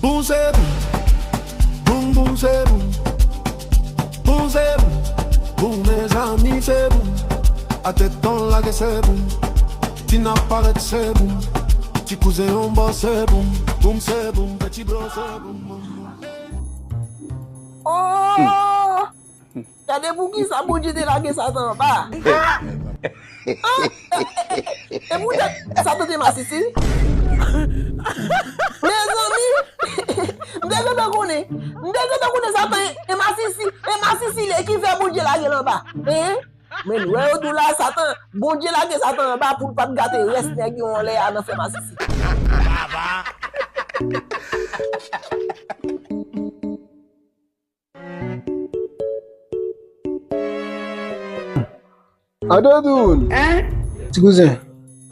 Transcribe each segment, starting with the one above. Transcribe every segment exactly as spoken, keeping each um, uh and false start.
Boum se boum, boum boum se boum. Boum se boum, boum mezanmi se boum. Atè tan lage se boum. Tina parèt se boum. Ti kouzen yon bò se boum. Boum se boum, peti bro se boum, boum, boum. Oh! Gade poukisa Bondye te lage Satan anba. E poutèt Satan te masisi. Mezanmi, m te gentan konnen. M te gentan konnen Satan e masisi. E masisi li ki fè Bondye lage l anba. Hein? Men wè yo di w la Satan, Bondye lage Satan anba pou l pa t gate rès nèg yo anlè a nan fè masisi. Adedoun. Hein? Ti kouzen.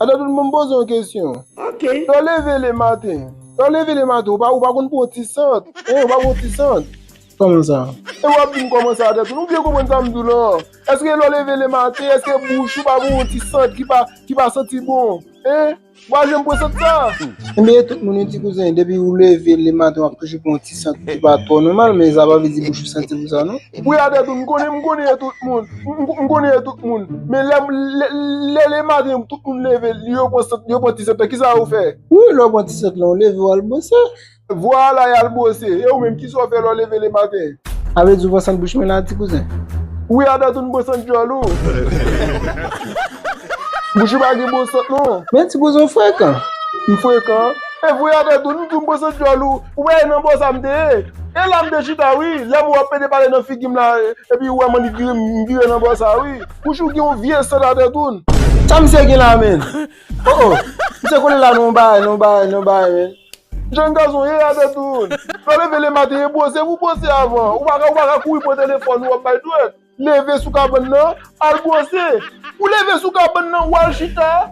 Adedoun, mwen poze yon kesyon. Ok. Lè w leve le maten, lè w leve le maten, ou pa, ou pa konn pran yon ti sant? Hein, ou pa pran yon ti sant? Kòman sa? E w ap di m kòman sa, Adedoun? Ou byen konprann sa m di w lan? Èske lè w leve le maten, èske bouch ou pa gon yon ti sant ki pa, ki pa santi bon? Hein? Ou pa janm pran sant sa? Ebyen, tout moun wi, ti kouzen, depi ou leve le maten, w ap toujou pran yon ti sant ki pa twò nòmal, men sa pa vle di bouch ou santi pou sa, non. Wi, Adedoun, m konnen, m konnen e tout moun. M, m, m konnen e tout moun. Men lè, lè, lè le maten, tout moun leve, yo pran sant, yo pran ti sant lan, kisa yo fè? Wi, lè w pran ti sant lan, ou leve, w al bwose. Vwala, y al bwose. E ou menm, kisa w fè lè w leve le maten? A vle di w pran sant bouch mwen la, ti kouzen? Wi, Adedoun, m pran sant djòl ou. Bouch ou pa gen bon sant, non. Men ti kouzen, w frekan. M frekan? E vre, Adedoun, m di w m pran sant djòl ou. Ou wè, e nan bò sa m te ye. E la m te chita, wi. Lè m wè w ap pede pale nan figi m la, epi ou wè m annik vire, m vire nan bò sa, wi. Bouch ou gen yon vye sant, Adedoun. Sa misye gen la, menn? Oh, oh. Misye kole la nan yon bagay, nan yon bagay, nan yon bagay, menn. Jèn gason, ye Adedoun. Lè w leve le maten, e bwose, ou bwose avan. Ou pa ka, ou pa ka kouri pran telefòn ou, w ap bay dwèt. Leve sou kabann nan, al bwose. Ou leve sou kabann nan, ou al chita.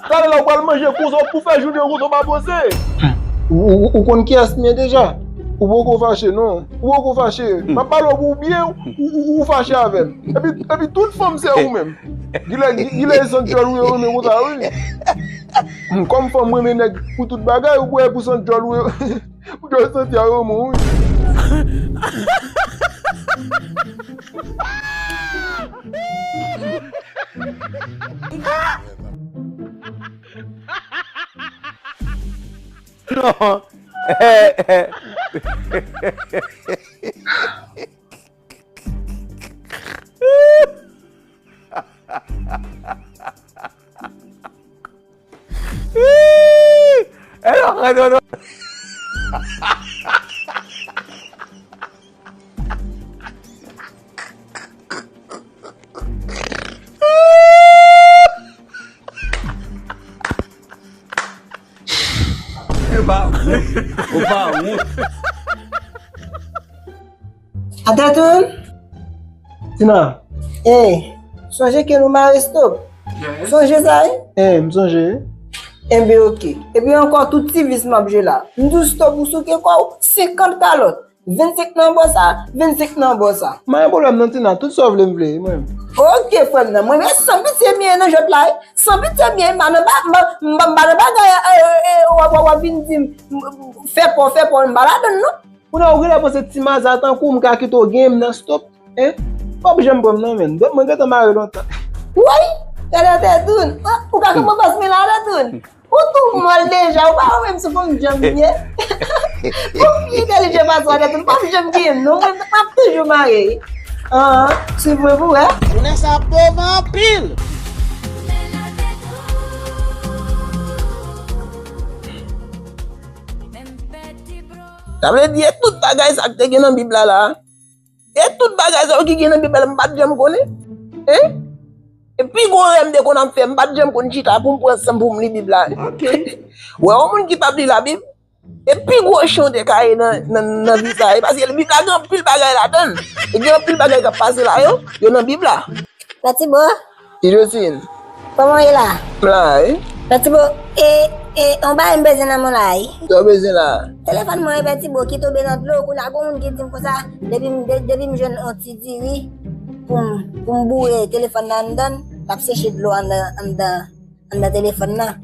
Talè la, ou pral manje konsa, ou fè jounen konsa, ou pa bwose. Ou, ou, ou konn kiyès m ye deja? Ou poko fache, non. Ou poko fache. M ap pale w pou w byen, ou, ou, ou fache avè m. Epi, epi tout fanm se ou menm. Gilè, gilè e sant djòl ou yo renmen konsa, wi. Kòm fanm renmen nèg pou tout bagay, ou kwè pou sant djòl ou yo, pou djòl santi a renmen w, wi. Non. Adedoun. Tina. Ey, sonje ke nou mare stop. Sonje sa wi? Ey, m sonje. Enben oke. Epi ankò tout ti vis m ap jwe la. M di w stop ou souke kò w, senkant kalòt. Vennsenk nan bò sa, vennsenk nan bò sa. M pa gen pwoblèm non Tina, tout sa w vle m vle, mwen menm. Oke frè m nan, mwen menm san pitye m ye nan jwèt la wi. San pitye m ye, m pa nan ba, m pa, m pa, m pa nan bagay w ap, w ap vin di m fè pa w, fè pa w, m pa ladann non. Kounye a ou genlè panse ti maza tankou m ka kite w genyen m nan stop, en? W ap janm pran m non menn, dwèt mwen gentan mare lontan. Woy! Gade Adedoun, ou ka konprann fòs mwen la Adedoun. Ou tou mòl deja, ou pa wè menm si fanm djanm ye. Ou pi entèlijan pase w Adedoun, ou p ap janm genyen m non, mwen m ap toujou mare wi. An, swiv mwen pou w wè. Jounen sa pòv anpil. Sa vle di e tout bagay sa k te gen nan Bib la la. E tout bagay sa yo ki gen nan Bib la la m pa t janm konnen. Hein? E pi gwo erè m te konn ap fè, m pa t janm konn chita pou m pran san m pou m li Bib la. Wè yon moun ki p ap li Labib, e pi gwo chan w te ka ye nan, nan, nan vi sa a. E paske Bib la gen anpil bagay ladan l. E gen anpil bagay k ap pase la yo, yo nan Bib la. Pè Tibo. Ti Josine. Kòman w ye la? M la wi. Pè Tibo, e, e, yon bagay m bezwen nan men w la wi. Sa w bezwen la? Telefòn mwen wi Pè Tibo ki tonbe nan dlo, kounye a gon moun ki di m konsa, depi m, de, depi m jwenn yon ti diri pou m, pou m boure telefòn nan anndan l, l ap seche dlo anndan, anndan, anndan telefòn nan.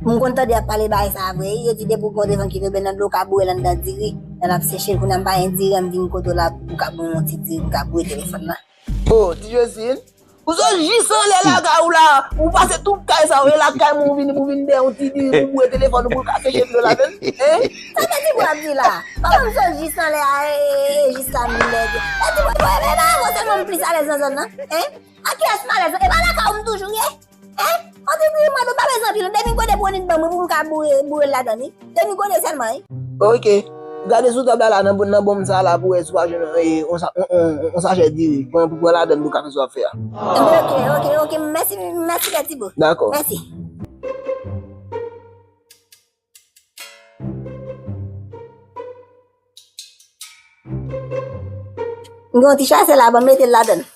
M konn tande y ap pale bagay sa vre, wi. Yo di depi w gen yon telefòn ki tonbe nan dlo, w ka boure l anndan diri. Lè n ap seche l, kounye a m pa gen diri, m vin kote w la, m ka ba w yon ti diri, m ka boure telefòn nan. Oh, Ti Josine, ou sot jis anlè lakay ou la, ou pase tout kay sa, ou e lakay mwen, ou vini pou vin dèyè yon ti diri pou boure telefòn ou pou l ka seche dlo ladan l, hein? Sa Pètibwa ap di la? Kòman m sot jis anlè a, e, e, e, jiska mil lè? Pètibwa, e, e, e pa avè w sèlman m plis alèz nan zòn nan, hein? A kiyès m alèz? E pa lakay ou m toujou ye? Hein? On ti diri mwen, nou pa bezwen anpil, demi gode bwoni ban mwen pou m ka boure, boure l ladan li. Demi gode sèlman, wi. Ok. Gade sou tab la, la, nan, nan bonm sa la pou wè si w pa jwenn, e, on sa-, on, on, on sachè diri. Pran, pran ladan pou w ka fè sa w ap fè a. Enben, ok, ok, ok. Mèsi, mèsi, Pètibwa. Dakò. Mèsi. M gen yon ti chasè la, ban m mete l ladan l.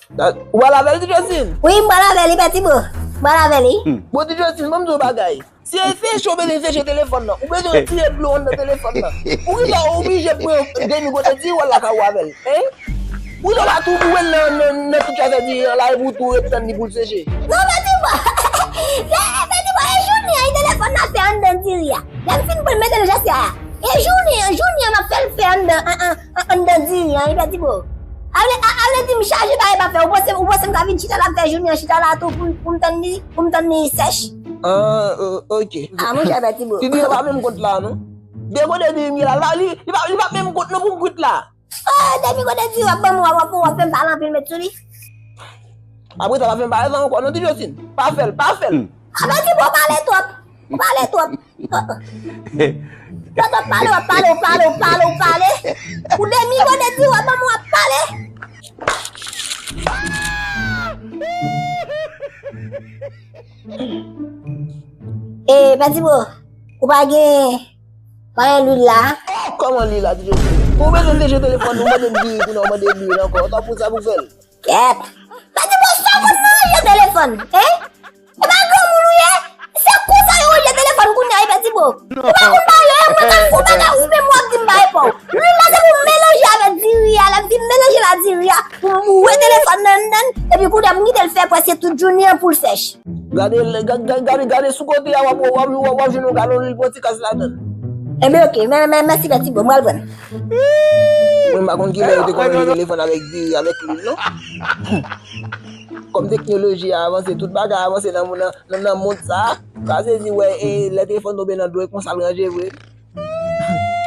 Ou pral avè l, Ti Josine? Wi, m pral avè l, wi, Pètibwa. M pral avè l, wi. Bon, Ti Josine, ban m di w yon bagay. Si e seche w bezwen seche telefòn nan, ou bezwen tire dlo anndan telefòn nan. Poukisa w oblije pran demi gode diri w al lakay ou avè l, hein? Poukisa w pa tou boure l nan, nan, nan tout chasè diri an la epi w tou ret tann li pou l seche? Non, Pètibwa. Se, Pètibwa, e jounen an, e telefòn nan fè anndan diri a. Lè m fin pran l mete nan chasè a. E jounen an, jounen an, m ap fè l fè anndan, an, an, an, anndan diri an, wi, Pètibwa. A vle, a, a vle di m chaje bagay m ap fè. Ou panse, ou panse m ka vin chita la, m fè jounen an chita la tou pou, pou m tann li, pou m tann li sèch? Ah, o-, ok. Ah, monchè, Pètibwa. Ti diri an pa menm kont la, non. De gode diri m ye la, la, li, li pa, li pa menm kont non pou m kwit la. Oh, demi gode diri w ap ban m, w ap, w ap, w ap fè m pale anpil met sou li. Apre sa, pa fè m pale sa ankò, non, Ti Josine. Pa fè l, pa fè l. Ah, Pètibwa, w pale twòp. Ou pale twòp. Twòp, twòp pale, w ap pale, w pale, w pale, w pale. Ou demi gode diri w ap ban m, w ap pale. E, Pètibwa, ou pa gen, pa gen lwil la? Kòman lwil la, Ti Josine? Ou bezwen seche telefòn, ou mande m diri, kounye a ou mande m lwil ankò. Ou t ap pou sa pou fè l. Kèt! Pètibwa, sa w konn nan ranje telefòn, hein? E pa granmoun ou ye? Se konsa yo ranje telefòn kounye a, wi, Pètibwa. Ou pa konn bagay yo, e mwen k ap fè w bagay, ou menm w ap di m bagay pa w. Lwil la se pou m melanje avèk diri a, lè m fin melanje l a diri a, pou m boure telefòn nan anndan l, epi kounye a m kite l fè prèske tout jounen an pou l sèch. Gade, gade, gade, gade sou kote a, w ap, w ap, w ap, w ap jwenn yon galon lwil pou yon ti kaz ladan l. Enben, ok, men, men, mèsi, Pètibwa, m pral pran l. Mwen, m pa konn kilè yo te konn ranje telefòn avèk diri, avèk lwil, non. Kòm teknoloji a avanse, tout bagay avanse nan, nan, nan, nan mond sa a, sa se di, wè, e, lè telefòn tonbe nan dlo, e konsa l ranje vre.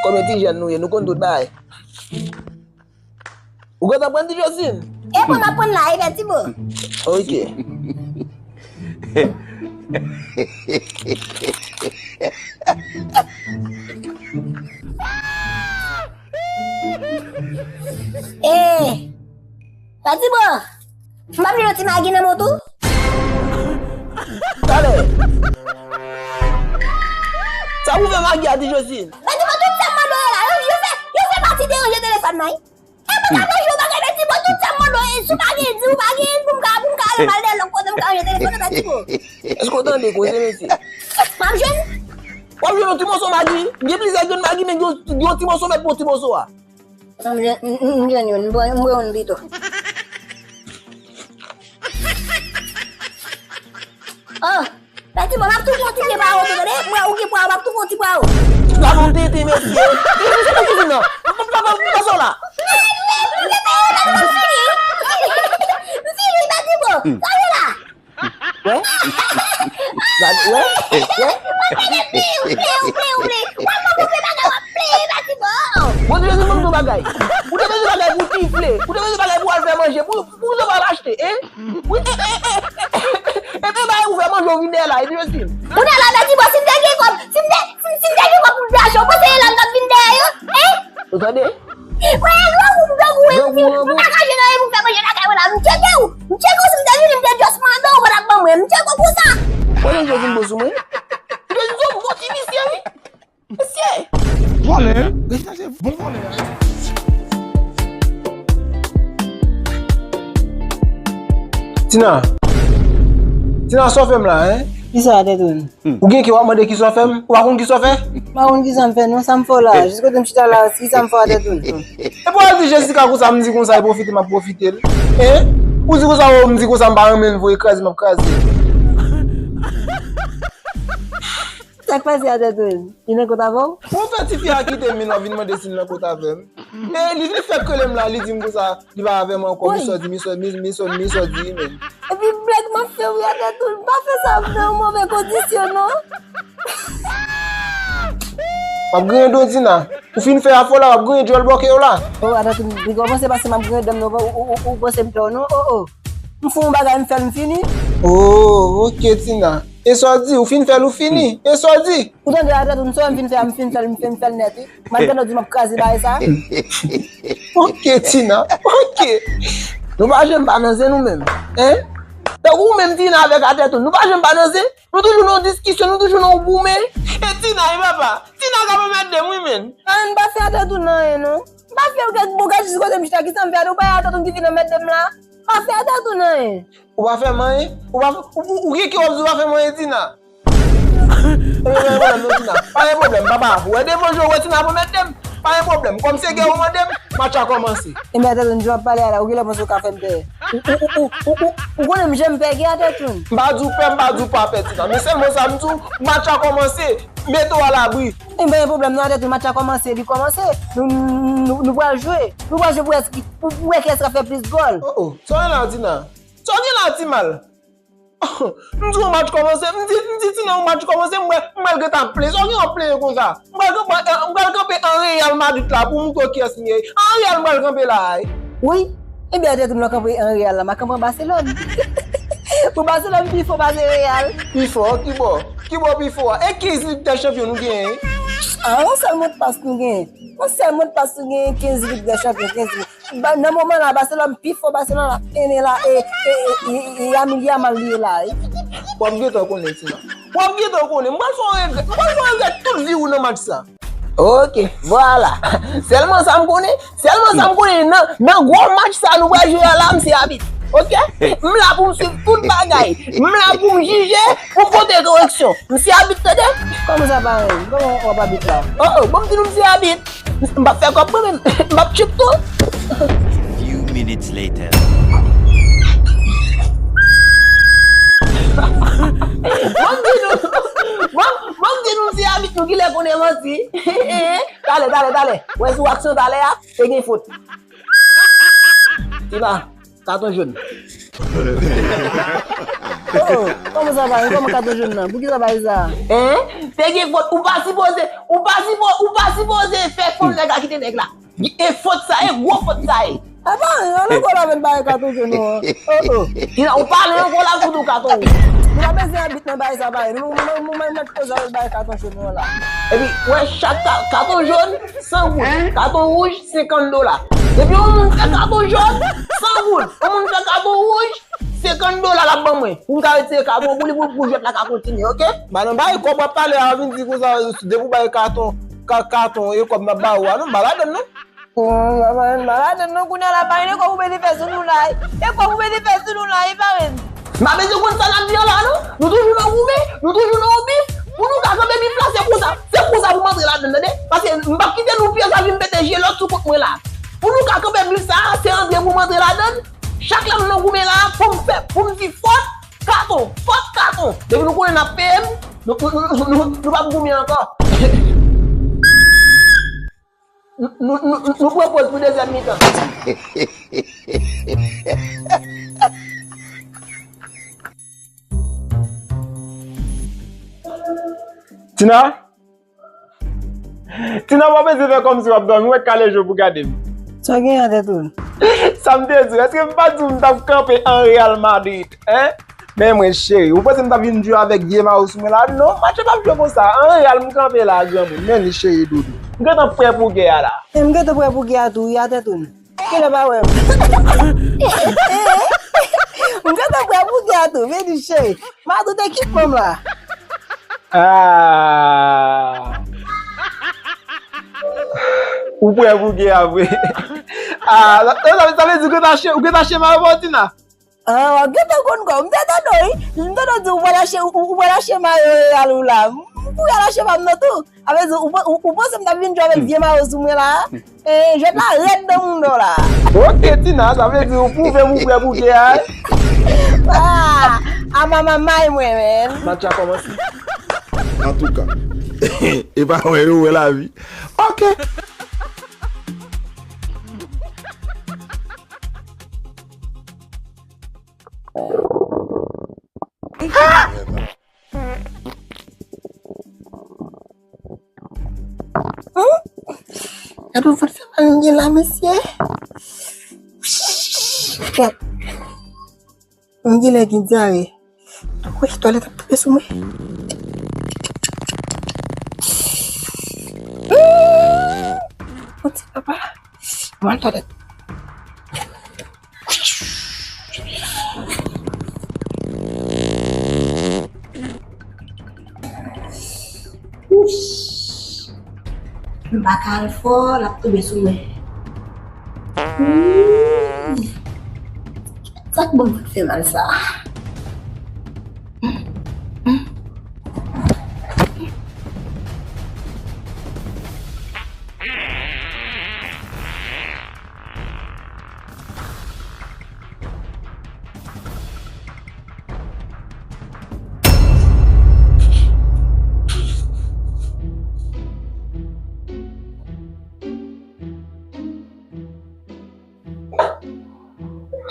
Kòm e ti jèn nou ye, nou konn tout bagay. Ou gentan pran Ti Josine? E bon, m ap pran la, e Pètibwa. Ok. E, Pètibwa, m ap jwenn yon ti magi nan men w tou? Talè. Sa pou fè magi a, Ti Josine? Pètibwa, tout sa m mande w yo la, yo, yo fè, yo fè pati de ranje telefòn nan, wi. E mwen ka ranje yon bagay, Pètibwa, tout sa m mande w, e si w pa gen di, ou pa gen pou m ka, pou m ka ale m al de lòt kote, m ka ranje telefòn nan, Pètibwa. Èske w tande koze, mesye? M ap jwenn. W ap jwenn yon ti moso magi. Gen plizyè grenn magi, men gen yon, gen yon ti moso mèt pou yon ti moso a. M jwenn, m, m, m jwenn youn, m pran, m pran youn pito. Oh, Pètibwa, m ap tou pran ti pye pa w tou, tande? M wè ou gen pwa, m ap tou pran ti pwa w. Gad yon tenten, mesye. Ki kizin nan? Pa, pa, pa, pa sa w la. M fini. M fini, Pètibwa. Sa w ye la? Wè? Gad, wè? Wè? Ou pleye, ou pleye, ou pleye, ou pleye. W ap fè bagay, w ap pleye, Pètibwa. Bon, Ti Jezi, ban m yon bagay. Ou te bezwen bagay pou w tifle. Ou te bezwen bagay pou w al fè manje. Pou, pou w pa al achte, hein? Wi, e, e, e, e, e, e, bagay pou fè manje, ou vin dèyè la, e, Ti Jezi. Kounye a la, Pètibwa, si m te gen kòb, si m te, si, si m te gen kòb pou m te achte, ou panse e la m t ap vin dèyè yo, hein? Ou tande? Wè, grangou, grangou, e, m pa ka jwenn anyen pou m fè manje lakay mwen la. M tcheke w, m tcheke w, si m te vini, m te just mande w, ou pa t ap ban mwen. M tcheke w konsa. Wè, Ti Jezi, vin bon sou mwen. Ti Jezi, se yon bon ti visye, wi. Mesye! Vòlè, hein? Rejina se bon vòlè, hein? Tina! Tina, sa w fè m la, hein? Kisa, Tètoun? Ou gen kè w ap mande kisa w fè m? Ou pa konn kisa w fè? M pa konn kisa m fè, non. Sa m fè w la? Jis kote m chita la, kisa m fè w, Tètoun? Epi w al di Jessica konsa, m di konsa, e pwofite, m ap pwofite l. Hein? Ou di konsa, o, m di konsa, m pa renmen l vre, kraze, m ap kraze l. Sa k pase a Tètoun? Li nan kont avè w? Bon, fè tifi a kite m, men w ap vin mande si l nan kont avè m. E li vin fèk rele m la, li di m konsa, li pa avè m ankò, mi sòdi, mi sòdi, mi sòdi, mi sòdi, men. Epi blag m ap fè wi a Tètoun, pa fè sa m nan move kondisyon non. W ap griyen do Tina. Ou fin fè afò la, w ap griyen djòl bòkè w la. O, a Tètoun, li kòmanse pase m ap griyen do m non, ou, ou, ou, ou panse m pè w non, o, o. M fè yon bagay, m fè l, m fini. O, oke Tina. E sa w di, ou fin fè l, ou fini. E sa w di? Ou tande a Tètoun, sa m fin fè a, m fin fè l, m fin fè l nèt wi. Malgre nou di m ap kraze bagay sa. Oke Tina, oke. Nou pa janm pa nan zen nou menm. Hein? Tankou ou menm Tina avèk a Tètoun, nou pa janm pa nan zen. Nou toujou nan yon diskisyon, nou toujou nan yon goumen. E Tina wi papa. Tina ka pèmèt de m wi menn. An pa fè a Tètoun anyen non. M pa fè ou gad, bon gad jis kote m chita, kisa m fè a Tètoun, pa a Tètoun ki vin anmède m la. Pa fè a Tètoun anyen. Ou pa fè m anyen? Ou pa, ou, ou, ou gen kè w ap di ou pa fè m anyen Tina? Ebyen pa gen pwoblèm non Tina. Pa gen pwoblèm papa. Ou wè devan je w wè Tina ap anmède m. Pa gen pwoblèm. Kòm se gè ou mande m, match la kòmanse. Ebyen a Tètoun jan w ap pale a la, ou genlè panse ou ka fè m pè. Ou, ou, ou, ou, ou, ou konnen m janm pè gè a Tètoun. M pa di w pè, m pa di w pa pè Tina. Men sèlman sa m di w, match la kòmanse. Mete w alabri. Ebyen pa gen pwoblèm non, a Tètoun, match la kòmanse, li kòmanse. Nou, nou, nou, nou pral jwe. Nou pral jwe pou èske, pou, pou wè kiyès k ap fè plis gòl. O, o, sa w gen la Tina? Sa w gen la Timal? M di w match kòmanse, m di, m di Tina yon match kòmanse, m wè, m wè l gentan ap plenyen. Sa w gen ap plenyen konsa? M pral kanpe, m pral kanpe an Real Madrid la pou m montre w kiyès m ye. An Real m pral kanpe la a wi. Wi, ebyen a Tètoun lè w kanpe an Real la, m a kanpe an Baselòn. Pou Baselòn pi fò pase Real. Pi fò? Kibò? Kibò pi fò a? E kenz Lig dè Chanpyon nou genyen? A, yon sèl modpas nou genyen. Yon sèl modpas nou genyen, kenz Lig dè Chanpyon, kenz Lig. Ba, nan moman la, Baselòn pi fò, Baselòn ap mennen la, e, e, e, e, e Lamine Yamal li ye la, e. W ap gentan konnen, Tina. W ap gentan konnen. M pral fè w regrèt. M pral fè w regrèt tout vi w nan match sa. Oke, vwala. Sèlman sa m konnen, sèlman sa m konnen, nan, nan gwo match sa nou pral jwe a la, m se abit. Oke? M la pou m swiv tout bagay. M la pou m jije, pou m pote koreksyon. M se abit, tande? Kòman sa parèy? Kòman w ap abit la? O, o, bon, m di nou m se abit. M p ap fè kòb mwen menm. M ap tchip tou. Few minutes later. Bon, m di nou, bon, bon, m di nou m se abit nou ki lè konnen manti. Talè, talè, talè. Wè sou aksyon talè a, te gen fot. Tina, katon jòn. O, o, kòman sa va? Kòman katon jòn nan? Poukisa bay sa? Hein? Te gen fot, ou pa sipoze, ou pa sipo-, ou pa sipoze fè fanm nèg la kite nèg la. E fot sa ye, gwo fot sa ye. Apa, an ankò la vin bay katon jòn ou an. O, o. Tina, ou pale ankò la fout ou katon wouj. Nou pa bezwen abit nan bay sa bay. Nou, nou, nou, nou mèt koze avèk bay katon jòn ou an la. Epi, wè, chak ka-, katon jòn, san goud. Katon wouj, senkant dola. Depi yon moun fè katon jòn, san goud. Yon moun fè katon wouj, senkant dola l ap ban mwen. Pou m ka retire katon pou li, pou, pou jwèt la ka kontinye, oke? Madan, bay kòb w ap pale a, vin di konsa, depi w bay katon, ka-, katon, e kòb m ap ba ou a, non, m pa ladann, non. Bon, m pa ladann, non, kounye a la, pa gen kòb ou mete fè sou nou la, e kòb ou mete fè sou nou la, e pa menm. M pa bezwen konn sa n ap di an la, non. Nou toujou nan goumen, nou toujou nan yon bif. Pou nou ka kanpe bif la, se konsa, se konsa pou m antre ladann, tande? Paske m p ap kite nou pyès la vin pete je lòt sou kont mwen la. Pou nou ka kanpe bif sa, se antre pou m antre ladann. Chak lè m nan goumen la, pou m fè, pou m di fòt, katon, fòt, katon. Depi nou konnen n ap peye m, nou, nou, nou, nou, nou p ap goumen ankò. Nou, nou, nou, nou pran poz pou dezyèm mitan. Tina? Tina, pa bezwen fè kòmsi w ap dòmi, w wè kale je w pou gade m. Sa w gen an tèt ou? Sa m te di w, èske m pa di w m t ap kanpe an Real Madrid, hein? Men mwen cheri, ou panse m t ap vin jwe avèk vye mayo sou mwen la? Non, match la p ap jwe konsa. An reyal m kanpe la granmoun, men li cheri doudou. M gentan prè pou gè a la. E m gentan prè pou gè a tou wi, a tèt ou. Kilè pa wè m? M gentan prè pou gè a tou, vini cheri. M a tout ekipman m la. Ah. Ou prè pou gè a vre. Ah, sa, sa, sa vle di ou gentan achte, ou gentan achte mayo pa w Tina? Ah, w ap gentan konn kò w. M te tande w, wi. M tande w di ou pral achte, ou, ou pral achte mayo Real ou la. M pou al achte pa m nan tou. Sa vle di ou, ou, ou panse m t ap vin jwe avèk vye mayo sou mwen la? Eh, jwèt la rèd nan mouda w la. Ok, Tina, sa vle di ou pwouve m ou prè pou gè a, wi. Ah, a mama may mwen, men. Match la kòmanse. Antouka, e pa wè yo wè lavi. Ok. Gad yon vant fè mal m gen la, mesye. Gad. M genlè gen dyare. Wi, twalèt ap tonbe sou mwen. Mon Dye, papa. Mwen twalèt. Ouch. M pa ka al fò, l ap tonbe sou mwen. Sa k ban m fè mal sa?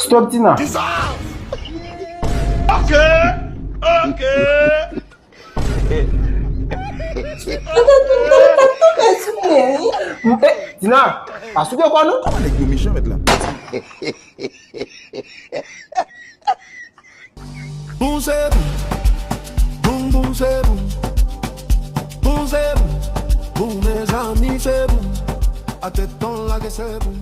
Stop, Tina. Ok, ok. Eh, Tina, pa souke kò non. Kòman nèg yo mechan mèt la? Boum se boum. Boum, boum se boum. Boum se boum. Boum, mezanmi, se boum. A tèt an lage se boum.